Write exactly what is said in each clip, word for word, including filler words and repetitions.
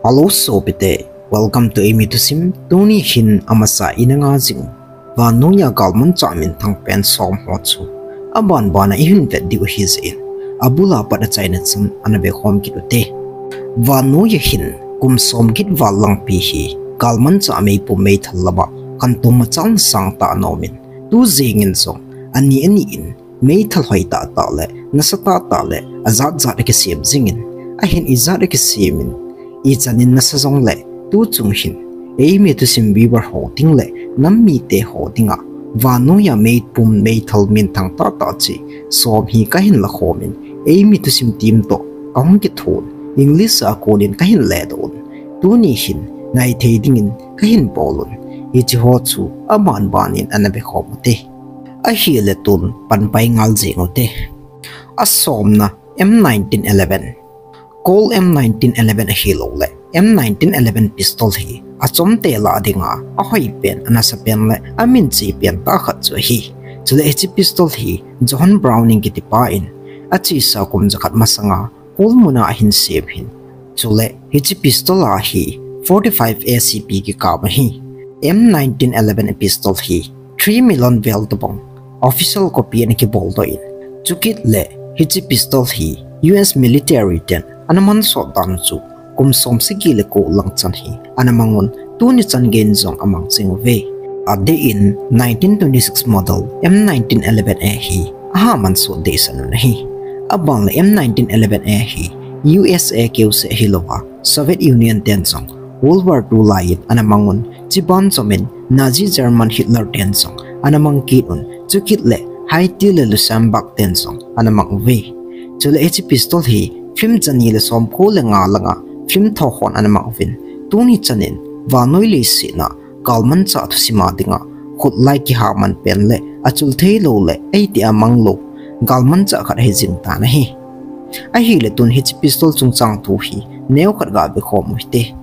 Hello sopite, welcome to Eimi Thusim. Tuni hin amasa ina nga jing vannoiya galmanchah minthang pen som ho chu aban bana ihin vet diu ahi jeh in, abula pat achaina chun ana vekhom kit ute. Vannoiya hin kum som kit val langpi hi galmanchah meipum meithal lama khantou machal masang tah ana um in, tu jeng in jong ani ani in meithal hoi tahtah le nasatah tah le ajat jat akisem jing in, ahin ijat akisem in, ichan in nasa jongle, tu chung hin Eimi Thusim viewer ho ding le nam mite ho dinga vannoiya meipum meithal minthang tahtah cheh som hi kahin lakhom in, Eimi Thusim team toh kahung kithon, English a konin kahin ledoh un. Tuni hin ngaithei dingin kahin bol un. Hiche ho chu aban banin ana vekhom ute. Ahile tun panpai ngal jeng ute. Asomna, M nineteen eleven. Colt M nineteen eleven ahiloule M nineteen eleven pistol hi achomte lah dinga ahoipen, anasapen le aminchepen tah khat chu ahi. Chule hiche pistol hi John Browning kitipa in achesa kum jakhat masanga Colt muna ahin sem ahin. Chule hiche pistol a hi forty-five A C P kikap ahi. M nineteen eleven pistol hi three million vel tobang official copy ana kiboldoh in, chukit le hiche pistol hi U S military ten ana mansot dan u chu kum som sagi le ko lang chan hi ana mang un, tuni chan geiyin jong amang jing uve. Adeh in nineteen twenty-six model M nineteen eleven A hi aha mansot dehset un ahi. Abang le M nineteen eleven A hi U S A keuseh ahilouva Soviet Union ten jong World War Two laiyin ana mang un, chiban chomin Nazi German Hitler ten jong ana mang kit un, chukit le Haiti le Luxembourg ten jong ana mang uve. Chule hiche pistol hi film jani le somko le nga langa film tho hon ana mang uvin, tuni chan in vannoi leiset a galmanchah thusima dinga khutlai kihaman pen le achul theilou le eitia manglou galmanchah khat ahi jing tan ahi. Ahile tun hiche pistol chungchang thu hi neokhat ga vekhom u hite.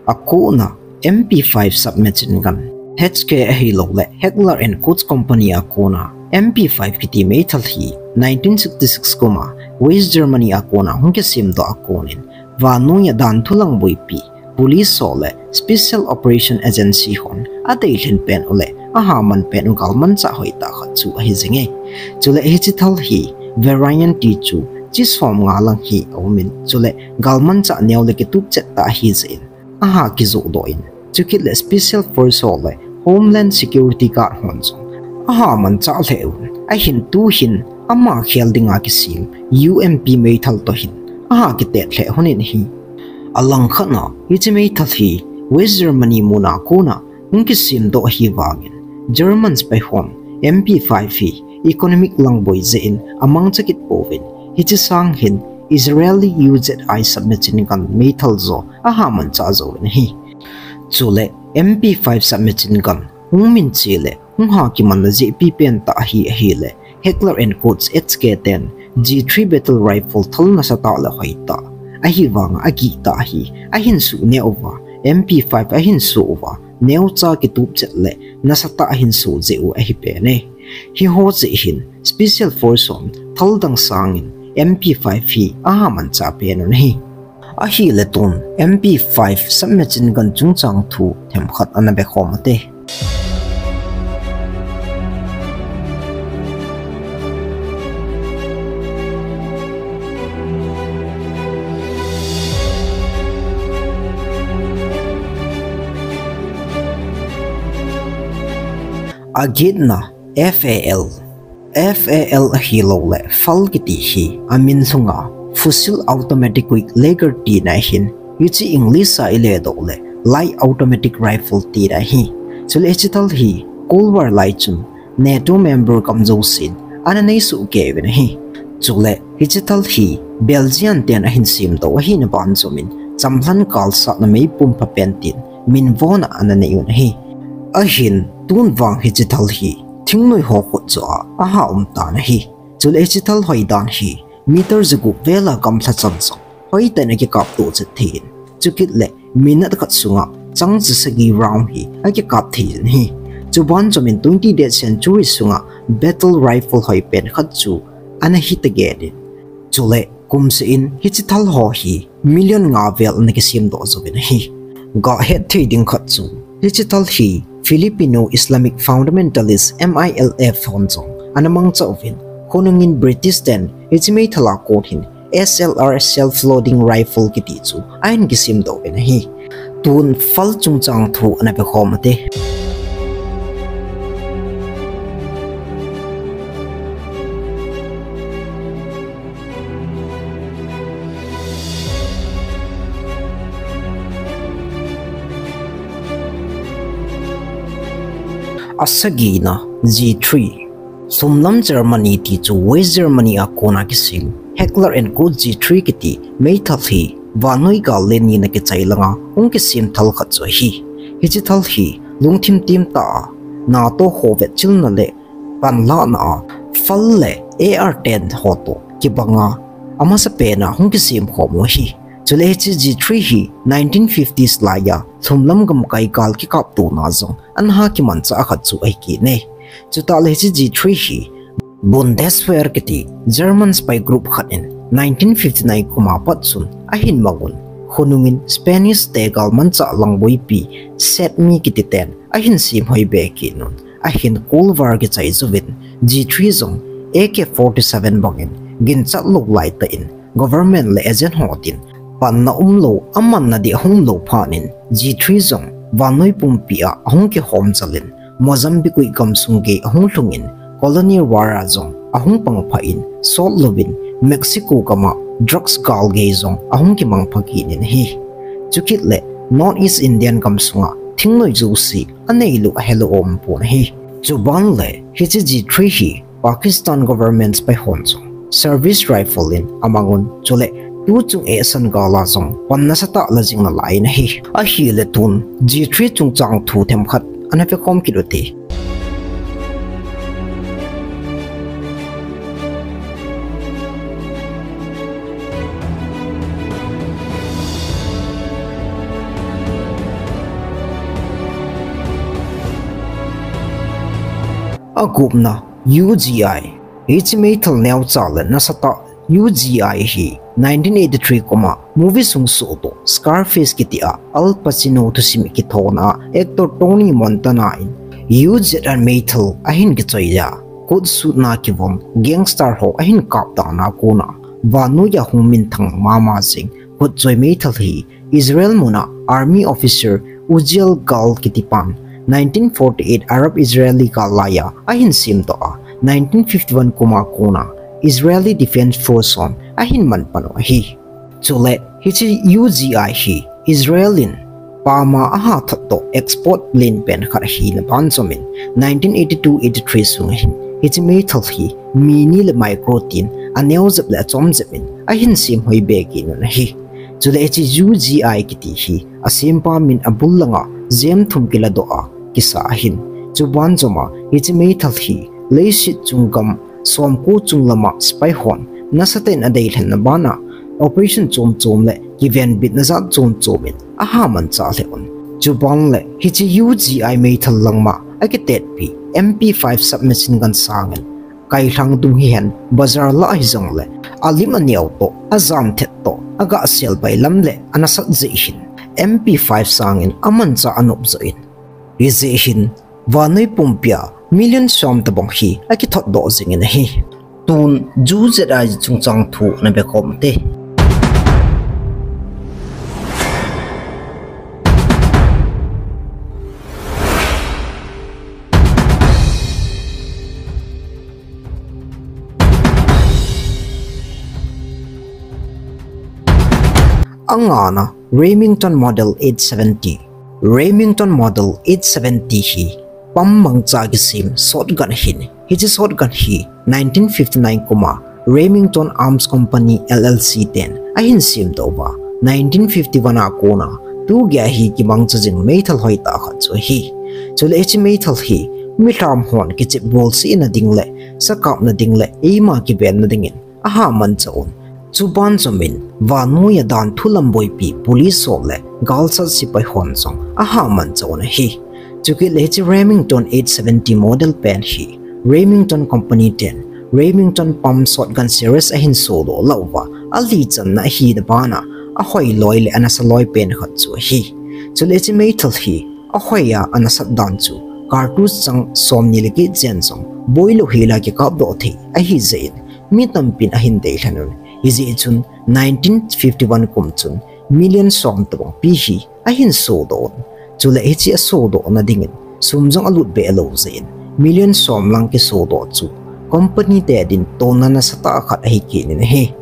Akona M P five submachine gun, H K ahiloule Heckler and Koch Company a kona M P five kiti meithal hi nineteen sixty-six kuma West Germany a kona hung kisemdoh a konin, vannoiya danthu langboipi police ho le Special Operation Agency hon adeilhen pen u le ahaman pen u galmanchah hoitah khat chu ahi jinge. Chule hiche thal hi variant ti chu chi somnga lang hi aumin, chule galmanchah neo le kitup chettah ahi jeh in aha kijohdoh in, chukit le Special Force ho le Homeland Security Guard hon jong aha manchah lheh un, ahin tu hin ama khel dinga kisem U M P meithal toh hin aha kitet lheh un ahi. Alangkhat a hiche meithal hi West Germany muna kona hung kisemdoh ahi vangin, German sepai hon M P five hi economic langboi jeh in amangcha kit pouvin, hiche sang hin Israeli U Z I submachine gun meithal jo aha manchah jouvin ahi. Chule M P five submachine gun hung minche le hung ha kimanna jehpi pentah ahi, ahile Heckler and Koch H K ten G three battle rifle thal nasatah le hoitah, ahivanga agihtah hi ahin suh neo uva, M P five ahin suh uva, neocha kitup chet le nasatah ahin suh jeh u ahi pen e. Hiho jeh hin Special Force hon thal dang sangin M P five hi aha manchah pen un ahi. Ahile tun M P five submachine gun chungchang thu themkhat ana vekhom ute. Agetna, F A L. F A L ahiloule FAL kiti hi amin lhunga Fusil Automatic with Lager tina ahin, hiche English a iledoh le Light Automatic Rifle tina ahi. Chule hiche thal hi Cold War lai chun NATO member gam jousen ana neisoh keiuvin ahi. Chule hiche thal hi Belgian ten ahin semdoh ahina banjom in, chamlhan kalsatna meipum phapen tin minvona ana nei un ahi. Ahin tun vang hiche thal hi thingnoi ho khut joh a aha um tan ahi. Chule hiche thal hoi dan hi meter jagup vel a gamlha chan jong hoitah in akikap toh chet thei in, chukit le minute khat sunga chang jasagi round hi akikap thei in ahi. Chuban chomin twentieth century sunga battle rifle hoi pen khat chu ana hi ta gel in. Chule kum seh in hiche thal ho hi million nga vel ana kisem doh jouvin ahi. Ga het thei ding khat chu, hiche thal hi Filipino Islamic Fundamentalist M I L F hon jong ana mangcha uvin, khonungin British ten hiche meithal a kon hin S L R self-loading rifle kiti chu ahin kisem doh uvin ahi. Tun fal chungchang thu ana vekhom ute. Asagina, G three. Lhumlam Germany ti chu West Germany a kona kisem Heckler and Koch G three kiti meithal hi vannoi gal len nina kichai langa hung kisem thal khat chu ahi. Hiche thal hi lungthim thim tah a NATO ho vetchilna le panlahna a fal le A R ten ho toh kibanga amasapen a hung kisem khom u ahi. Chule hiche G three hi nineteen fifties laiya lhumlam gamkai gal kikaptona jong ana ha kimanchah khat chu ahi kit e. Chutah le hiche G three hi Bundeswehr kiti German spy group khat in nineteen fifty-nine kum a pat chun ahin mang un, khonungin Spanish te galmanchah langboipi Setmi kiti ten ahin sem hoi be kit un, ahin Cold War kichai jouvin G three jong A K forty-seven bangin ginchat lou laitah in government le agent ho din panna umlou, amanna ding ahung um lou phat in G three jong vannoi pumpi a ahung kihom jal in Mozambique gamsung gei ahung lhung in colonial war a jong ahung pangpha in sot louvin Mexico gam a drugs gal gei jong ahung kimangpha kit in ahi. Chukit le North East Indian gamsunga thingnoi jouse anei lou ahe lou aum pon ahi. Chuban le hiche G three hi Pakistan government spy hon jong service rifle in amang un, chule tuchung eisan gal a jong pan nasatah la jing nalai in ahi. Ahile tun G three chungchang thu themkhat ana vekhom kit ute. Agupna, U G I. Hiche meithal neocha le nasatah U G I hi nineteen eighty-three kum a movie sung sohtoh Scarface kiti a Al Pacino thusim kithona a actor Tony Montana in U Z I meithal ahin kichoi a, kut sutna kivon gangster ho ahin kap dan a kona vannoi a hung minthang mama jing kutchoi meithal hi Israel muna army officer Uziel Gal kitipan nineteen forty-eight Arab Israeli gal laiya ahin semdoh a, nineteen fifty-one kum a kona Israeli Defense Force hon ahin manpan u ahi. Chule hiche U G I hi Israel in pama aha thotdoh export plane pen khat ahina banchomin nineteen eighty-two eighty-three sunga hin hiche meithal hi mi ni le micro tin aneo jep le achom jep in ahin sem hoi be kit un ahi. Chule hiche U G I kiti hi asempa min abul langa jem thum kiladoh a kisa ahin. Chuban choma hiche meithal hi leiset chung gam somko chung lama spy hon nasatah in adeilhenna bana operation chom chom le kivenbitna jat chom chom in aha manchah lheh un. Chuban le hiche U G I meithal langma akitetpi M P five submachine gun sangin kailhang dung hihen bazar lah hijongle alim aneo toh, ajam thet toh, agah sel bailam le anasat jeh hin M P five sangin amanchah anop joh in. Hijeh hin vannoi pumpia million som tobang hi akithotdoh jingin ahi. Tun U Z I chungchang thu ana vekhom ute. Angana Remington Model eight seventy. Remington Model eight seventy hi pam mangcha kisem shotgun ahin. Hiche shotgun hi nineteen fifty-nine kuma Remington Arms Company L L C ten ahin semdoh uva, nineteen fifty-one a kona tugei a hi kimangcha jing meithal hoitah khat chu ahi. Chule hiche meithal hi Milham hon kichep golseh na ding le, sakap na ding le, eima kiven na dingin, aha manchah un. Chuban jomin, vannoi a danthu lamboipi, police ho le, galsat sepai hon jong, aha manchah un ahi. Chukit le hiche Remington eight seventy model pen hi, Remington Company ten, Remington Pump Shotgun Series ahin sodoh lah uva, ali channa ahina bana, ahoi loi le anasa loi pen khat chu ahi. Chule hiche meithal hi, ahoi a anasat dan chu, cartridge chang somni le get jen jong, boilou hela kikapdoh thei, ahi jeh in, mi tampin ahin deilhen un, hijeh chun nineteen fifty-one kum chun, million som tobang pi hi, ahin sodoh un. Chule hiche asodoh na dingin, sum jong alut be lou jeh in, million som lang kisodoh chu, company te din tonna nasatah khat ahi kit in ahi.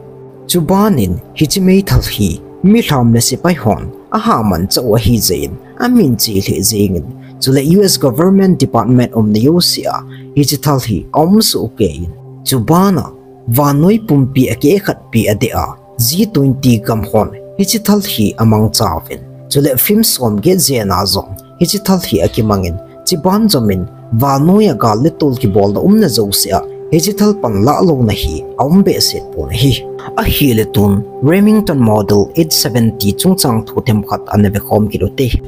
Chubanin, hiche meithal hi, milham le sepai hon, aha manchah u ahi jeh in, amin che lheh jengin, chule U S Government Department umna jouse a, hiche thal hi, aum soh kei in. Chubana, vannoi pumpi a kikhetpi adeh a, G twenty gam hon, hiche thal hi amangcha uvin. Chule film som get jen a jong, hiche thal hi akimangin, chuban jomin, vannoi a gal le tol kibolna umna jouse a, hiche thal panlah louna hi, aum behseh pon ahi. Ahile tun, Remington Model eight seventy chungchang thu themkhat ana vekhom kit ute.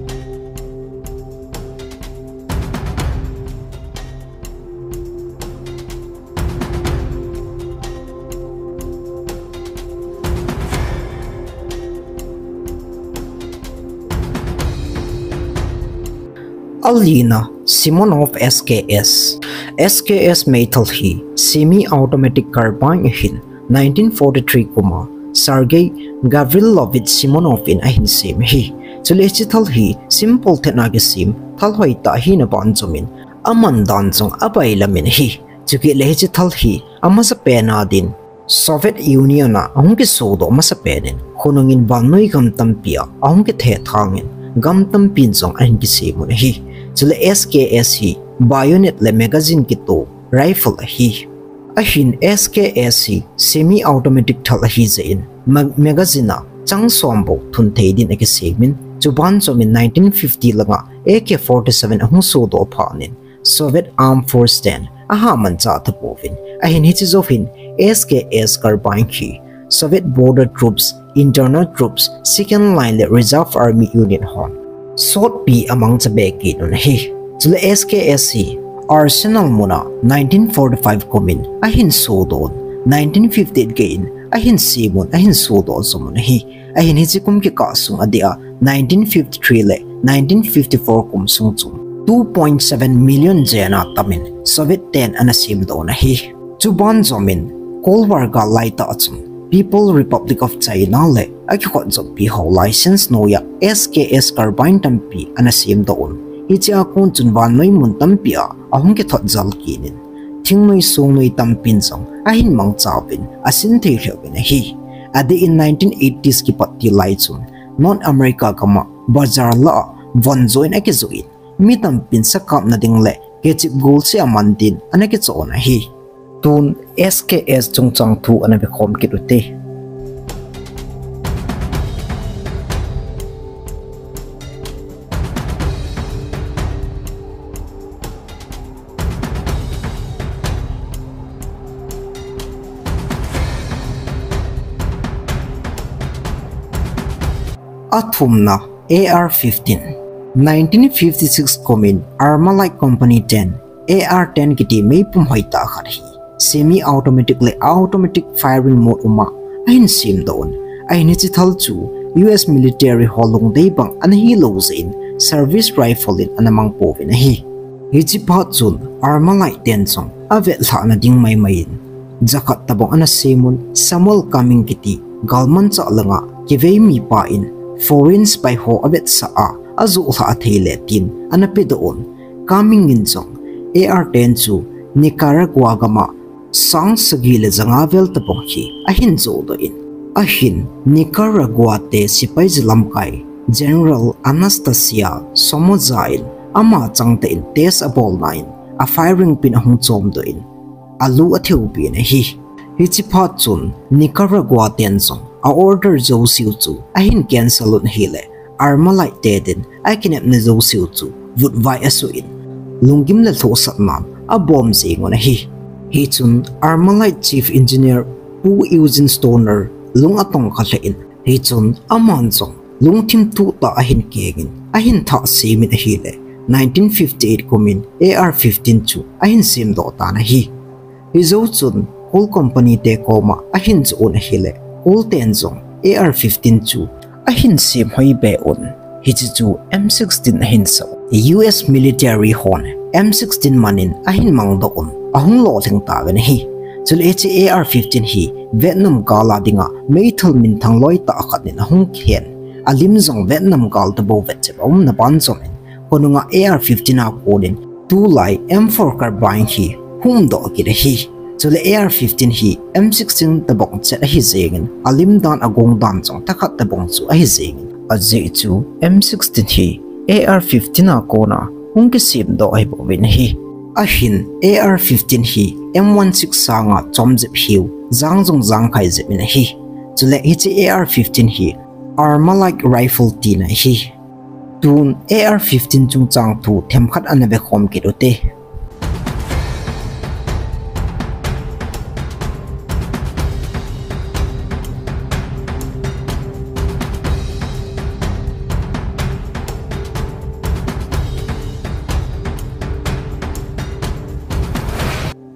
Alina, Simonov S K S. S K S meithal hi semi-automatic carbine ahin nineteen forty-three kum a Sergei Gavrilovich Simonov in ahin sem ahi. Chule hiche thal hi simple thet a kisem thal hoitah ahina ban jomin aman dan jong abailam in ahi. Chukit le hiche thal hi amasapen a din Soviet Union a ahung kisodoh masapen in, khonung in vannoi gam tampi a ahung kithethang in, gam tampin jong ahin kisem un ahi. Chule S K S hi bayonet le magazine kito rifle ahi. Ahin S K S hi semi-automatic thal ahi jeh in, ma-, magazine a chang som bou thun thei din akisem in, chuban jomin nineteen fifty langa A K forty-seven ahung sodoh phat in, Soviet Armed Force ten aha manchah tapouvin, ahin hiche jou hin S K S carbine hi Soviet Border Troops, Internal Troops, Second Line le Reserve Army Unit hon sotpi amangcha be kit un ahi. Chule S K S hi Arsenal mun a nineteen forty-five kum in ahin sodoh un, nineteen fifty-eight gei in ahin sem un, ahin sodoh jom un ahi. Ahin hiche kum kikah sung adeh a nineteen fifty-three le nineteen fifty-four kum sung chu two point seven million jen a tamin Soviet ten ana semdoh un ahi. Chuban jomin Cold War gal laitah chun People Republic of China le akikhotjoppi ho license noiya S K S carbine tampi ana semdoh un. Hichea kon chun vannoi mun tampi a ahung kithot jal kit in, thingnoi songnoi tampin jong ahin mangcha uvin, asin thei lheh uvin ahi. Adeh in nineteen eighties kipat til lai chun North America gam a bazar lah a von jo in akijoh in, mi tampin sakap na ding le kichep golseh a man din ana kichoh un ahi. Tun S K S chungchang thu ana vekhom kit ute. Athumna, A R fifteen. Nineteen fifty-six kum in Armalite Company ten, A R ten kiti meipum hoitah khat hi semi-automatic le automatic firing mode um a ahin semdoh un. Ahin hiche thal chu U S military ho lungdei bang ana hilou jeh in service rifle in ana mang pouvin ahi. Hiche phat chun Armalite ten jong avetlhah na ding maimai in jakhat tobang ana sem un, Samuel Cumming kiti galmanchah langa kivei mipa in foreign spy ho avetsah a, ajoh lhah thei le tin ana pedoh un. Cumming in jong A R ten chu Nicaragua gam a sang sagi le janga vel tobang hi ahin johdoh in, ahin Nicaragua te sepai jalamkai General Anastasia Somoza in ama changtah in test abolna in a firing pin ahung chomdoh in, alu atheupi in ahi. Hiche phat chun Nicaragua ten jong a order jouseu chu ahin cancel un ahile, Armalite te din akinepna jouseu chu vutvai asoh in, lunggim le lhosatnan abom jeng un ahi. Hichun Armalite Chief Engineer Pu Eugene Stoner lung atong kha lheh in, hichun aman jong lungthim thuh tah a ahin kengin, ahin thah semin ahile, nineteen fifty-eight kumin A R fifteen chu ahin semdoh tan ahi. Hijou chun coal company te koma ahin joh un ahile, coal ten jong A R fifteen chu ahin sem hoi be un. Hiche chu M sixteen ahin sah u. U S military hon M sixteen manin ahin mangdoh un, ahung lolhing tauvin ahi. Chule hiche A R fifteen hi Vietnam gal a dinga meithal minthang loi tah khat in ahung kihen. Alim jong Vietnam gal tabou vetchep a umna ban jong in, khonunga A R fifteen a konin tulai M four carbine hi humdoh kit ahi. Chule A R fifteen hi M sixteen tabang chet ahi jengin, alim dan agong dan jong thakhat tabang chu ahi jengin, ajeh chu M sixteen hi A R fifteen a kona hung kisemdoh ahi bouvin ahi. Ahin A R fifteen hi M one six sanga chom jep hiu, jang jong jang khai jep in ahi. Chule hiche A R fifteen hi Armalite rifle tina ahi. Tun A R fifteen chungchang thu themkhat ana vekhom kit ute.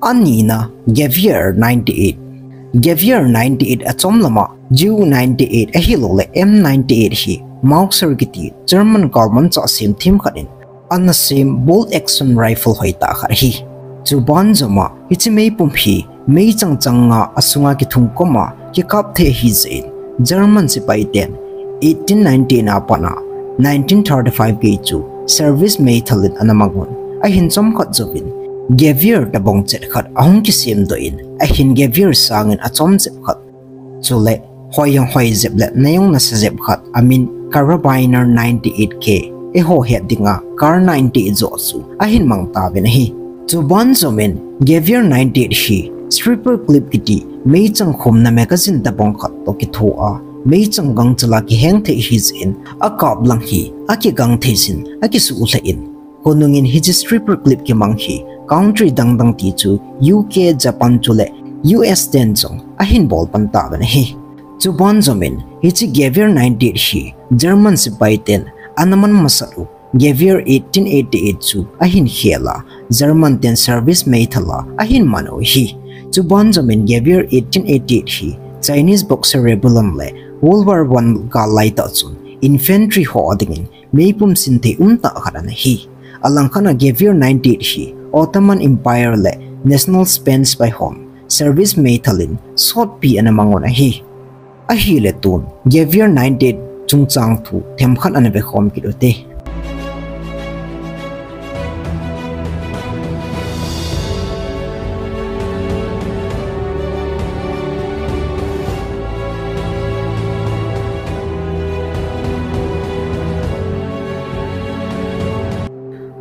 Anina, Gewehr ninety-eight. Gewehr ninety-eight achom lama Ju ninety-eight ahilouleh M ninety-eight hi Mauser kiti German galmanchah semthem khat in ana sem bolt action rifle hoitah khat ahi. Chuban joma hiche meipum hi meichang chang nga asunga kithung koma kikap thei ahi jeh in, German sepai ten eighteen ninety-eight a pat a nineteen thirty-five gei chu service meithal in ana mang un, ahin chomkhat jouvin Gewehr tabang chet khat ahung kisemdoh in, ahin Gewehr sangin achom jep khat, chule hoi jong hoi jep le na jong nasa jep khat, amin Karabiner ninety-eight K, eiho het dinga Kar ninety-eight joh chu ahin mang tauvin ahi. Chuban jomin Gewehr ninety-eight hi Stripper Clip kiti meichang khumna magazine tabang khat toh kithoa, meichang gangchal a kiheng thei ahi jeh in, akap lang hi akigang thei jin, akisuh lheh in, khonungin hiche Stripper Clip kimang hi country dangdang ti chu U K, Japan chule U S ten jong ahin bol pan tauvin ahi. Chuban jomin hiche Gewehr ninety-eight hi German sepai ten ana man masat u Gewehr eighteen eighty-eight chu ahin khel a, German ten service meithal a ahin man u ahi. Chuban jomin Gewehr eighteen eighty-eight hi Chinese Boxer Rebellion le World War One gal laitah chun infantry ho adingin meipum sinthei umtah khat ana hi. Alangkhat a Gewehr ninety-eight hi Ottoman Empire le National Defense Force hon service meithal in sotpi ana mang un ahi. Ahile tun Gewehr ninety-eight chungchang thu themkhat ana vekhom kit ute.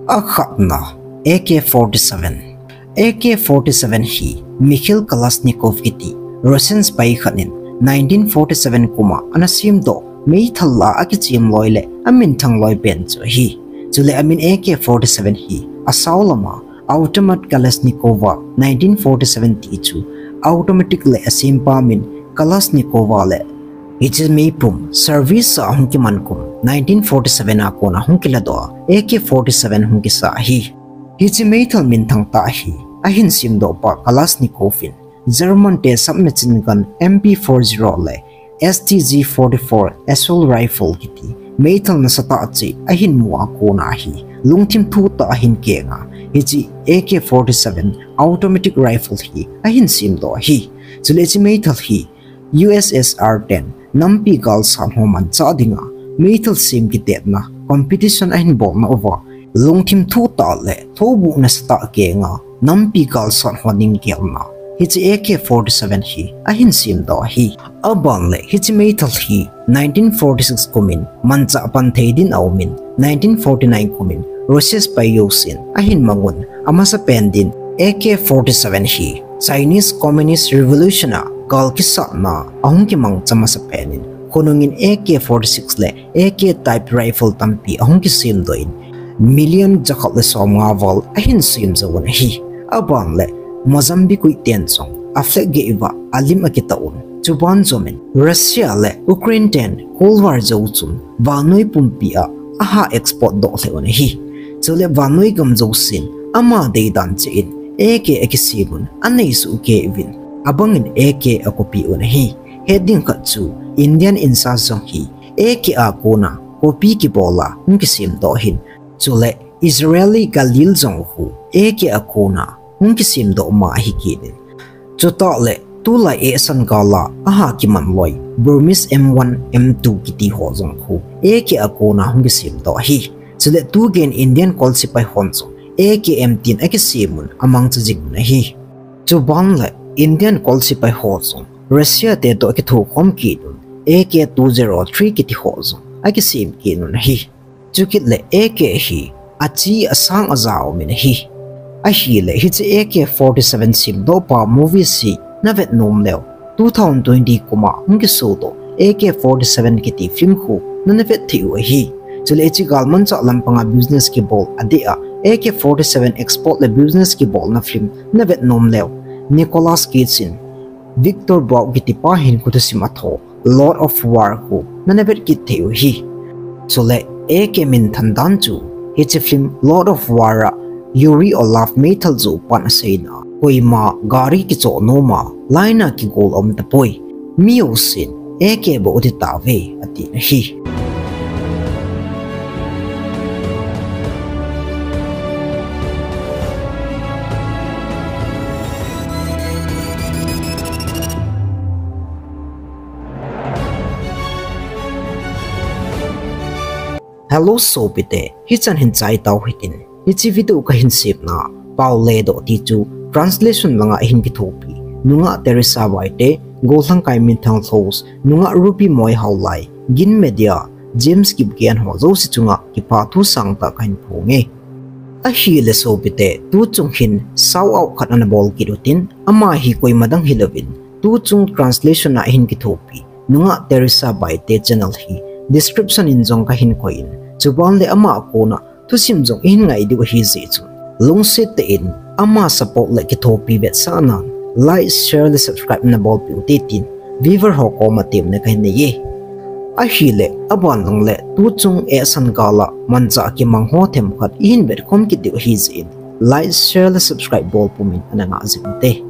Akhatna, A K forty-seven. A K forty-seven hi Mikhail Kalashnikov kiti Russian spy khat in nineteen forty-seven kuma ana semdoh meithal a akichem loi le aminthang loi pen chu ahi. Chule amin A K forty-seven hi asao lama Automat Kalashnikova nineteen forty-seven ti chu automatic le asempa min Kalashnikova le hiche meipum service a hung kiman kum nineteen forty-seven a kona hung kiladoh a A K forty-seven hung kisa ahi. Hiche meithal minthang tah hi ahin semdoh pa Kalashnikov in German te submachine gun M P forty le S T G forty-four assault rifle kiti meithal nasatah cheh ahin mu a kona hi lungthim thuh tah a ahin keng a, hiche A K forty-seven automatic rifle hi ahin semdoh ahi. Chule hiche meithal hi U S S R ten nampi galsat ho manchah dinga meithal sem kitetna competition ahin bolna uva, lungthim thuh tah le thohbuh nasatah a keng a nampi galsat ho ding gelna hiche A K forty-seven hi ahin semdoh ahi. Aban le hiche meithal hi nineteen forty-six kumin manchah pan thei din aumin, nineteen forty-nine kumin Russia spy jousen ahin mang un, amasapen din A K forty-seven hi Chinese Communist Revolution a gal kisatna ahung kimangcha masapen in, khonungin A K forty-six le A K type rifle tampi ahung kisemdoh in, million jakhat le somnga val ahin sem jou un ahi. Aban le Mozambique ten jong a flag gei uva alim akitah un. Chuban jomin Russia le Ukraine ten Cold War jou chun vannoi pumpi a aha export doh lheh un ahi. Chule vannoi gam jousen ama deidan cheh in A K akisem un, anei soh kei uvin, abangin A K akopi un ahi. Hetding khat chu Indian INSAS jong hi A K a kona copy kibol a hung kisem doh ahin. Chule Israeli Galil jong khu A K a kona hung kisem doh ma ahi kit in. Chutah le tulai eisan gal a aha kiman loi Burmese M one, M two kiti ho jong khu A K a kona hung kisem doh ahi. Chule tugen Indian Colt Sepai hon jong A K M tin akisem un amangcha jing un ahi. Chuban le Indian Colt Sepai ho jong Russia te toh akithokhom kit un, A K two zero three kiti ho jong akisem kit un ahi. Chukit le A K hi achi asang aja um in ahi. Ahile hiche A K forty-seven semdoh pa movie hi navet nom leu, two thousand twenty kum a hung kisodoh A K forty-seven kiti film khu nana vet thei u ahi. Chule hiche galmanchah lampanga business kibol adeh a A K forty-seven export le business kibolna film navet nom leu, Nicolas Cage in Victor Braun kiti pa hinkho thusim atho Lord of War khu nana vet kit thei u ahi. Chule A K minthan dan chu hiche film Lord of War a Yuri Olaf meithal joh pan aseina, koima gari kichoh nom a line a kigol aum tapoi. Mi jousen A K bou ati tauve, atin ahi. Hello sopite, hichan hin chai tau hitin. Hiche video kahin semna pao ledoh ti chu translation langa ihin kithopi Nungah Teresa Baite, Golhangkai Minthang Thos, Nungah Ruby Moihaolai, Gin Media, James Kipgen ho jouse chunga kipathu sangtah kahin phonge. Ahile sopite, tuchung hin shout out khat ana bol kit utin, ama hi koima dang hilouvin, tuchung translation a ihin kithopi Nungah Teresa Baite channel hi description in jong kahin koi in, chuban le ama a kona thusim jong ihin ngai diu ahi jeh chun, lungset tah in ama support le kithopi vetsahnan like, share le subscribe nabolpeh ute tin viewer ho koma temna kahin neiye. Ahile aban lang le tuchung eisan gal a manchah kimang ho themkhat ihin vetkhom kit diu ahi jeh in like, share le subscribe bol pumin ana ngah jing ute.